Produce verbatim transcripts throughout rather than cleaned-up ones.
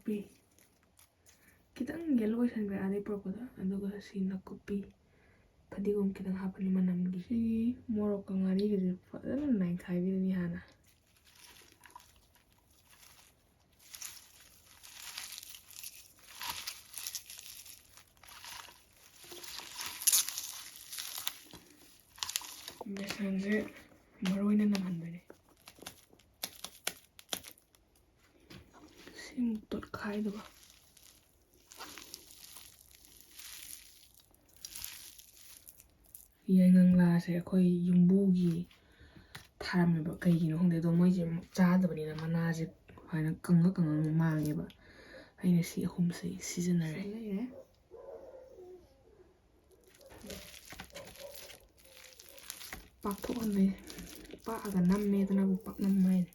ꯅꯥꯀꯨꯞꯄꯤ ꯈꯤꯇꯪ ꯌꯦꯜꯂꯣ ꯑꯣꯏꯁꯟꯈ꯭ꯔꯦ ꯑꯥꯗꯩ ꯄꯨꯔꯛꯄꯗ꯫ ꯑꯗꯨꯒ ꯁꯤ ꯅꯥꯀꯨꯞꯄꯤ, ꯐꯗꯤꯒꯣꯝ ꯈꯤꯇꯪ ꯍꯥꯞꯄꯅꯤ ꯃꯅꯝꯒꯤ꯫ ꯁꯤ ꯃꯣꯔꯣꯛꯀ ꯉꯥꯔꯤꯒꯁꯦ ꯐꯖꯅ ꯅꯥꯏꯈꯥꯏꯕꯤꯔꯅꯤ ꯍꯥꯟꯅ꯫ ꯕꯦꯁꯟꯁꯦ ꯃꯔꯨ ꯑꯣꯏꯅ ꯅꯝꯍꯟꯗꯣꯏꯅꯦ꯫ ꯁꯤꯃꯨꯛ ꯇꯣꯠꯈꯥꯏꯗꯕ꯫ ꯌꯥꯏꯉꯪꯂꯥꯁꯦ ꯑꯩꯈꯣꯏ ꯌꯨꯝꯕꯨꯒꯤ ꯊꯥꯔꯝꯃꯦꯕ꯫ ꯀꯩꯒꯤꯅꯣ ꯈꯪꯗꯦ, ꯑꯗꯣ ꯃꯣꯏꯁꯦ ꯆꯥꯗꯕꯅꯤꯅ ꯃꯅꯥꯁꯦ ꯁꯨꯃꯥꯏꯅ ꯀꯪꯉ ꯀꯪꯉ ꯃꯥꯡꯉꯦꯕ꯫ ꯑꯩꯅ ꯁꯤ ꯑꯍꯨꯝꯁꯦ ꯁꯤꯖꯤꯟꯅꯔꯦ꯫ ꯁꯤ ꯂꯩꯔꯦ꯫ ꯄꯥꯛꯊꯣꯛꯍꯜꯂꯦ꯫ ꯄꯥꯛꯑꯒ ꯅꯝꯃꯦꯗꯅꯕꯨ ꯄꯥꯛꯅꯝ ꯍꯥꯏꯅꯤ꯫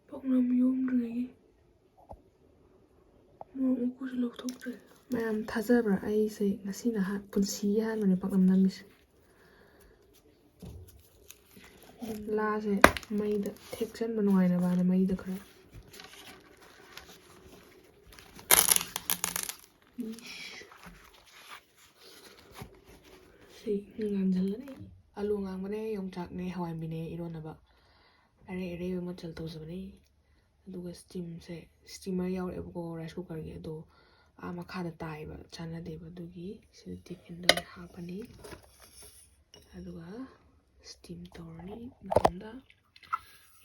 ꯄꯥꯛꯅꯝ ꯌꯣꯝꯗ꯭ꯔꯤꯉꯩꯒꯤ ꯃꯣꯔꯣꯛ ꯃꯀꯨꯁꯨ ꯂꯧꯊꯣꯛꯇ꯭ꯔꯦ꯫ ꯃꯌꯥꯝ ꯊꯥꯖꯕ꯭ꯔꯥ? ꯑꯩꯁꯦ ꯉꯁꯤꯅ ꯑꯍꯥꯟ-, ꯄꯨꯟꯁꯤꯒꯤ ꯑꯍꯥꯟꯕꯅꯦ ꯄꯥꯛꯅꯝ ꯅꯝꯃꯤꯁꯦ꯫ ꯂꯥꯁꯦ ꯃꯩꯗ ꯊꯦꯛꯆꯟꯕ ꯅꯨꯡꯉꯥꯏꯅꯕꯅ ꯃꯩꯗ ꯈꯔ꯫ ꯏꯁ꯫ ꯁꯤ ꯉꯥꯟꯁꯤꯜꯂꯅꯤ꯫ ꯑꯂꯨ ꯑꯉꯥꯡꯕꯅꯦ, ꯌꯣꯡꯆꯥꯛꯅꯦ, ꯍꯋꯥꯏ ꯃꯨꯕꯤꯅꯦ ꯏꯔꯣꯟꯅꯕ꯫ ꯑꯔꯩ ꯑꯔꯩꯕ ꯃꯆꯜ ꯇꯧꯖꯕꯅꯤ꯫ ꯑꯗꯨꯒ ꯁ꯭ꯇꯤꯝꯁꯦ, ꯁ꯭ꯇꯤꯃꯔ ꯌꯥꯎꯔꯛꯑꯦꯕꯀꯣ ꯔꯥꯏꯁ ꯀꯨꯀꯔꯒꯤ, ꯑꯗꯣ ꯑꯥ ꯃꯈꯥꯗ ꯇꯥꯏꯕ, ꯆꯥꯟꯅꯗꯦꯕ, ꯑꯗꯨꯒꯤ ꯁꯤꯗ ꯇꯤꯐꯤꯟꯗ ꯑꯣꯏꯅ ꯍꯥꯞꯄꯅꯤ꯫ ꯑꯗꯨꯒ ꯁ꯭ꯇꯤꯝ ꯇꯧꯔꯅꯤ ꯃꯇꯨꯡꯗ꯫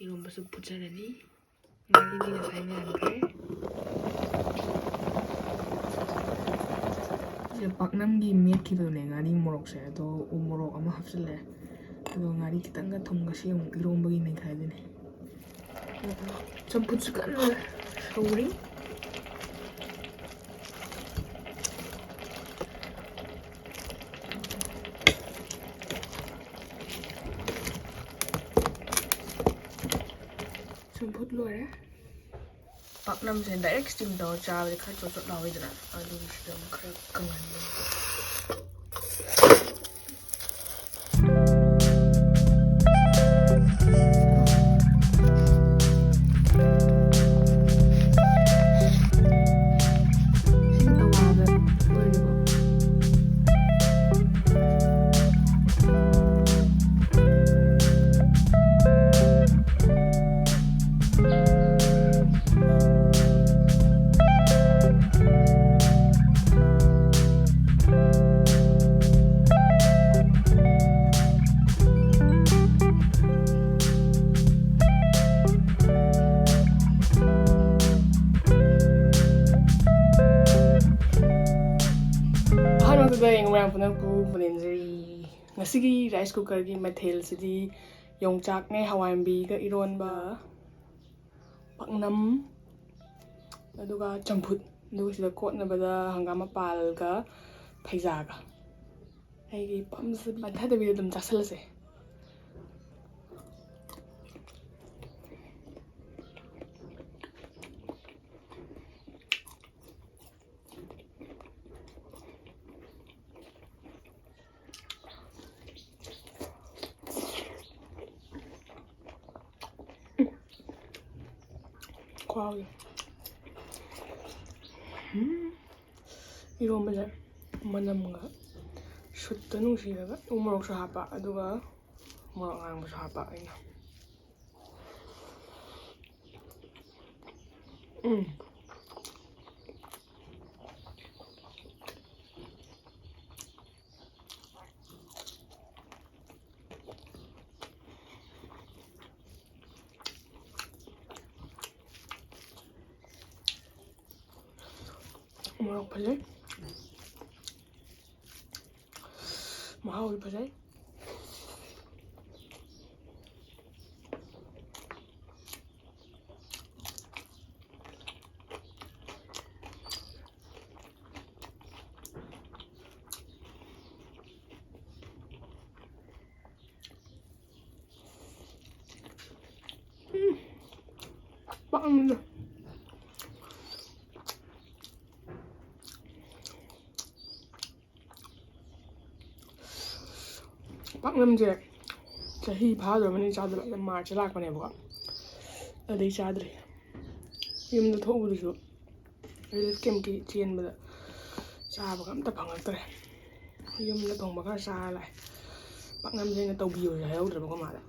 ꯏꯔꯣꯝꯕꯁꯨ ꯐꯨꯠꯆꯔꯅꯤ꯫ ꯉꯥꯔꯤꯗꯤ ꯉꯁꯥꯏ ꯉꯥꯟꯈ꯭ꯔꯦ꯫ ꯁꯤꯗ ꯄꯥꯛꯅꯝꯒꯤ ꯃꯦꯠꯈꯤꯕꯗꯨꯅꯦ ꯉꯥꯔꯤ ꯃꯣꯔꯣꯛꯁꯦ, ꯑꯗꯣ ꯎ ꯃꯣꯔꯣꯛ ꯑꯃ ꯍꯥꯞꯆꯤꯜꯂꯦ꯫ ꯑꯗꯣ ꯉꯥꯔꯤ ꯈꯤꯇꯪꯒ ꯊꯨꯝꯒ ꯁꯤ ꯑꯃꯨꯛ ꯏꯔꯣꯝꯕꯒꯤ ꯅꯩꯈꯥꯏꯗꯣꯏꯅꯦ꯫ ꯆꯝꯐꯨꯠꯁꯨ ꯀꯟꯅ ꯁꯧꯔꯤ꯫ ꯆꯝꯐꯨꯠ ꯂꯣꯏꯔꯦ꯫ ꯄꯥꯛꯅꯝꯁꯦ ꯗꯥꯏꯔꯦꯛ ꯁ꯭ꯇꯤꯝ ꯇꯧꯔ ꯆꯥꯕꯗꯤ ꯈꯔ ꯆꯣꯠ ꯆꯣꯠ ꯂꯥꯎꯋꯤꯗꯅ, ꯑꯗꯨꯒꯤ ꯁꯤꯗ ꯑꯃꯨꯛ ꯈꯔ ꯀꯪꯍꯟꯕꯅꯤ꯫ ꯄꯨꯝꯅꯃꯛꯄꯨ ꯄꯨꯅꯦꯝꯖꯔꯤ꯫ ꯉꯁꯤꯒꯤ rice cookerꯒꯤ ꯃꯊꯦꯜꯁꯤꯗꯤ ꯌꯣꯡꯆꯥꯛꯅꯦ, ꯍꯋꯥꯏꯃꯨꯕꯤꯒ ꯏꯔꯣꯟꯕ, ꯄꯥꯛꯅꯝ, ꯑꯗꯨꯒ ꯆꯝꯐꯨꯠ, ꯑꯗꯨꯒ ꯁꯤꯗ ꯀꯣꯠꯅꯕꯗ ꯍꯪꯒꯥꯝ ꯃꯄꯥꯜꯒ ꯐꯩꯖꯥꯒ꯫ ꯑꯩꯒꯤ ꯄꯥꯝꯖꯕꯤ꯫ ꯄꯟꯊꯗꯕꯤꯗ ꯑꯗꯨꯝ ꯆꯥꯁꯤꯜꯂꯁꯦ꯫ ꯈꯨꯍꯥꯎꯁꯦ꯫ ꯎꯝ꯫ ꯏꯔꯣꯝꯕꯁꯦ ꯃꯅꯝꯒ ꯁꯨꯠꯇ ꯅꯨꯡꯁꯤꯔꯒ ꯎ ꯃꯣꯔꯣꯛꯁꯨ ꯍꯥꯞꯄ, ꯑꯗꯨꯒ ꯃꯣꯔꯣꯛ ꯑꯉꯥꯡꯕꯁꯨ ꯍꯥꯞꯄ ꯑꯩꯅ꯫ ꯎꯝ꯫ ꯃꯣꯔꯣꯛ ꯐꯖꯩ꯫ ꯃꯍꯥꯎꯗꯤ ꯐꯖꯩ꯫ ꯎꯝ꯫ ꯄꯥꯛꯅꯝꯗꯣ꯫ ꯄꯥꯛꯅꯝꯁꯦ ꯆꯍꯤ ꯐꯥꯗꯧꯔꯝꯃꯅꯤ ꯆꯥꯗꯕ꯫ ꯑꯩꯅ Marchꯇ ꯂꯥꯛꯄꯅꯦꯕꯀꯣ, ꯑꯗꯩ ꯆꯥꯗ꯭ꯔꯤ꯫ ꯌꯨꯝꯗ ꯊꯣꯛꯎꯕꯗꯨꯁꯨ relief campꯀꯤ ꯆꯦꯟꯕꯗ ꯆꯥꯕꯒ ꯑꯝꯇ ꯐꯪꯉꯛꯇ꯭ꯔꯦ꯫ ꯌꯨꯝꯗ ꯊꯣꯡꯕ ꯈꯔ ꯆꯥꯔ ꯂꯥꯛꯑꯦ꯫ ꯄꯥꯛꯅꯝꯁꯦ ꯑꯩꯅ ꯇꯧꯕꯤꯌꯣꯁꯨ ꯍꯥꯏꯍꯧꯗ꯭ꯔꯕꯀꯣ ꯃꯥꯗ꯫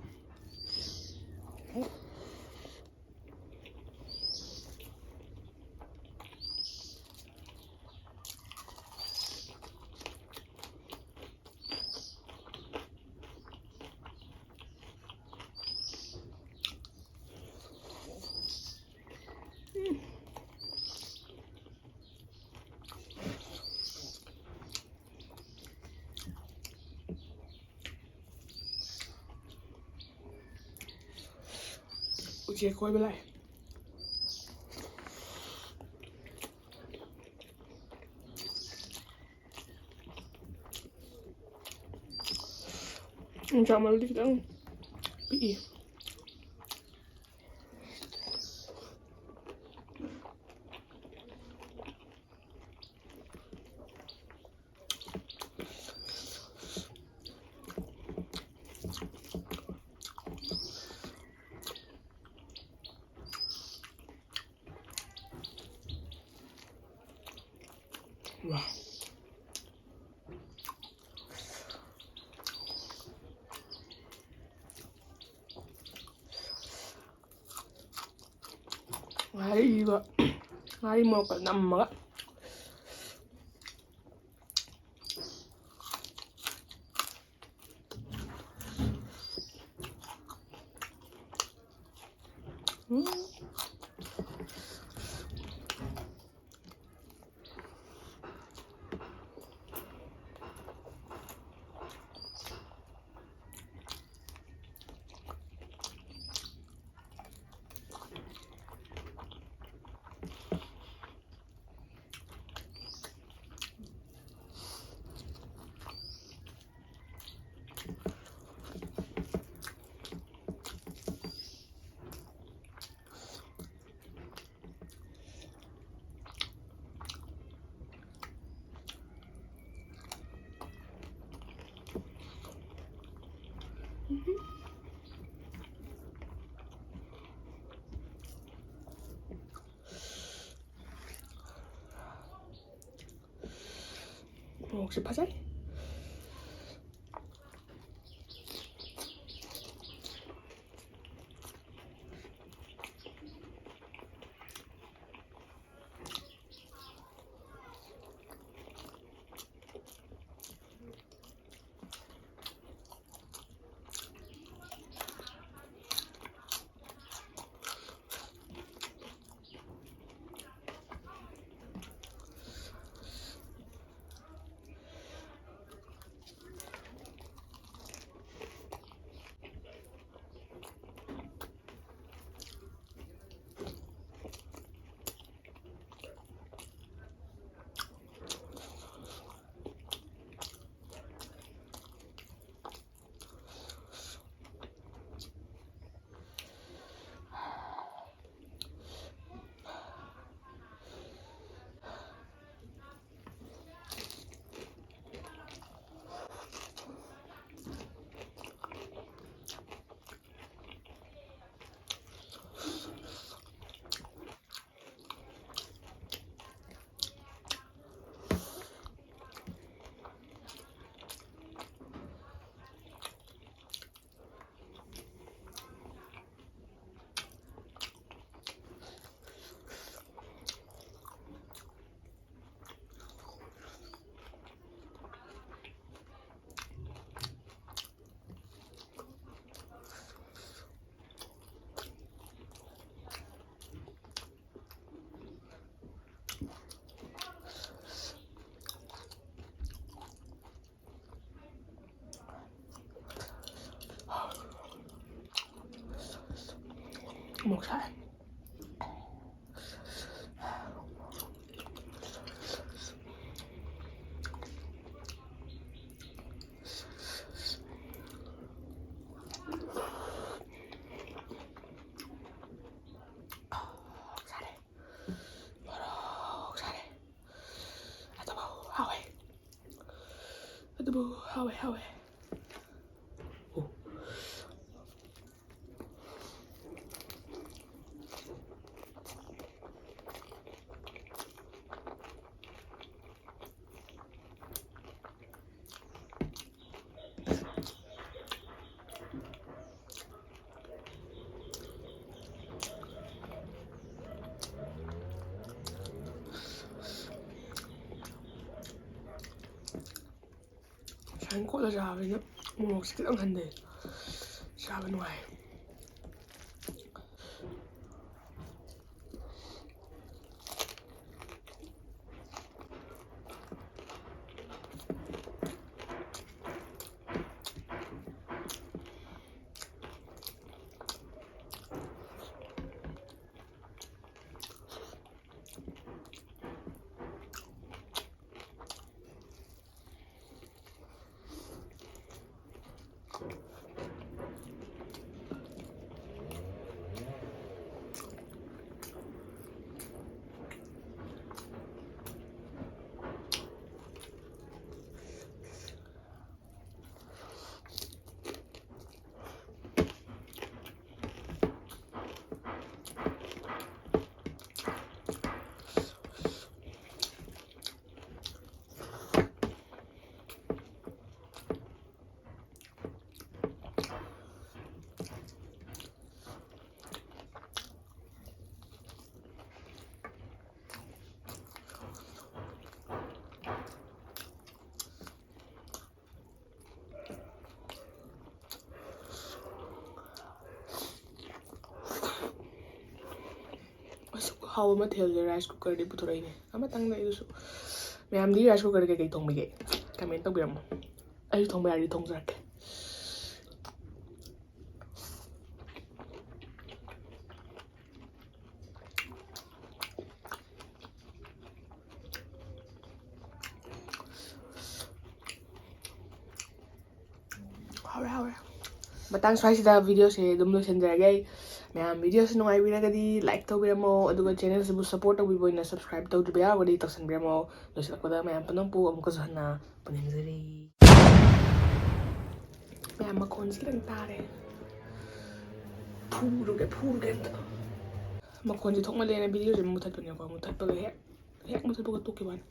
ꯆꯦ ꯀꯣꯏꯕ ꯂꯥꯛꯑꯦ꯫ ꯌꯣꯡꯆꯥꯛ ꯃꯔꯨꯗꯤ ꯈꯤꯇꯪ ꯄꯤꯛꯏ꯫ ꯋꯥ꯫ ꯉꯥꯔꯤꯒ, ꯉꯥꯔꯤ ꯃꯣꯔꯣꯛꯀ ꯅꯝꯃꯒ꯫ ꯎꯝ꯫ ꯃꯣꯔꯣꯛꯁꯦ ꯐꯖꯩ꯫ ꯃꯣꯔꯣꯛ ꯁꯥꯏ꯫ ꯃꯣꯔꯣꯛ ꯁꯥꯔꯦ꯫ ꯃꯣꯔꯣꯛ ꯁꯥꯔꯦ꯫ ꯑꯗꯨꯕꯨ ꯍꯥꯎꯋꯦ꯫ ꯑꯗꯨꯕꯨ ꯍꯥꯎꯋꯦ, ꯍꯥꯎꯋꯦ꯫ ꯑꯣ꯫ ꯁꯨꯃꯥꯏꯅ ꯀꯣꯠꯂ ꯆꯥꯕꯁꯤꯅ ꯃꯣꯔꯣꯛꯁꯦ ꯈꯤꯇꯪ ꯍꯟꯊꯩ꯫ ꯆꯥꯕ ꯅꯨꯡꯉꯥꯏ꯫ ꯑꯁꯨꯛ ꯍꯥꯎꯕ ꯃꯊꯦꯜꯁꯦ rice cookerꯗꯤ ꯄꯨꯊꯣꯔꯛꯏꯅꯦ꯫ ꯑꯃꯇꯪꯗ ꯑꯩꯗꯨꯁꯨ꯫ ꯃꯌꯥꯝꯗꯤ rice cookerꯗ ꯀꯩꯀꯩ ꯊꯣꯡꯕꯤꯒꯦ? Comment ꯇꯧꯕꯤꯔꯝꯃꯣ꯫ ꯑꯩꯁꯨ ꯊꯣꯡꯕ ꯌꯥꯔꯗꯤ ꯊꯣꯡꯖꯔꯛꯀꯦ꯫ ꯃꯇꯥꯡ ꯁ꯭ꯋꯥꯏꯁꯤꯗ videoꯁꯦ ꯑꯗꯨꯝ ꯂꯣꯏꯁꯤꯟꯖꯔꯒꯦ ꯑꯩ꯫ ꯃꯌꯥꯝ videoꯁꯦ ꯅꯨꯡꯉꯥꯏꯕꯤꯔꯒꯗꯤ like ꯇꯧꯕꯤꯔꯝꯃꯣ, ꯑꯗꯨꯒ channelꯁꯤꯕꯨ support ꯇꯧꯕꯤꯕ ꯑꯣꯏꯅ subscribe ꯇꯧꯗ꯭ꯔꯤꯕ ꯌꯥꯎꯔꯒꯗꯤ ꯇꯧꯁꯟꯕꯤꯔꯝꯃꯣ꯫ ꯂꯣꯏꯁꯤꯜꯂꯛꯄꯗ ꯃꯌꯥꯝ ꯄꯨꯝꯅꯃꯛꯄꯨ ꯑꯃꯨꯛꯀꯁꯨ ꯍꯟꯅ ꯄꯨꯅꯤꯡꯖꯔꯤ꯫ ꯃꯌꯥꯝ ꯃꯈꯣꯟꯁꯤ ꯈꯤꯇꯪ ꯇꯥꯔꯦ꯫ ꯐꯨꯔꯨꯒꯦ, ꯐꯨꯔꯨꯒꯦ ꯑꯝꯇ꯫ ꯃꯈꯣꯟꯁꯦ ꯊꯣꯛꯃꯜꯂꯦꯅ videoꯁꯦ ꯃꯨꯊꯠꯄꯅꯦꯀꯣ꯫ ꯃꯨꯊꯠꯄꯒ ꯍꯦꯛ, ꯍꯦꯛ ꯃꯨꯊꯠꯄꯒ ꯇꯣꯛꯈꯤꯕ ꯋꯥꯅꯤ꯫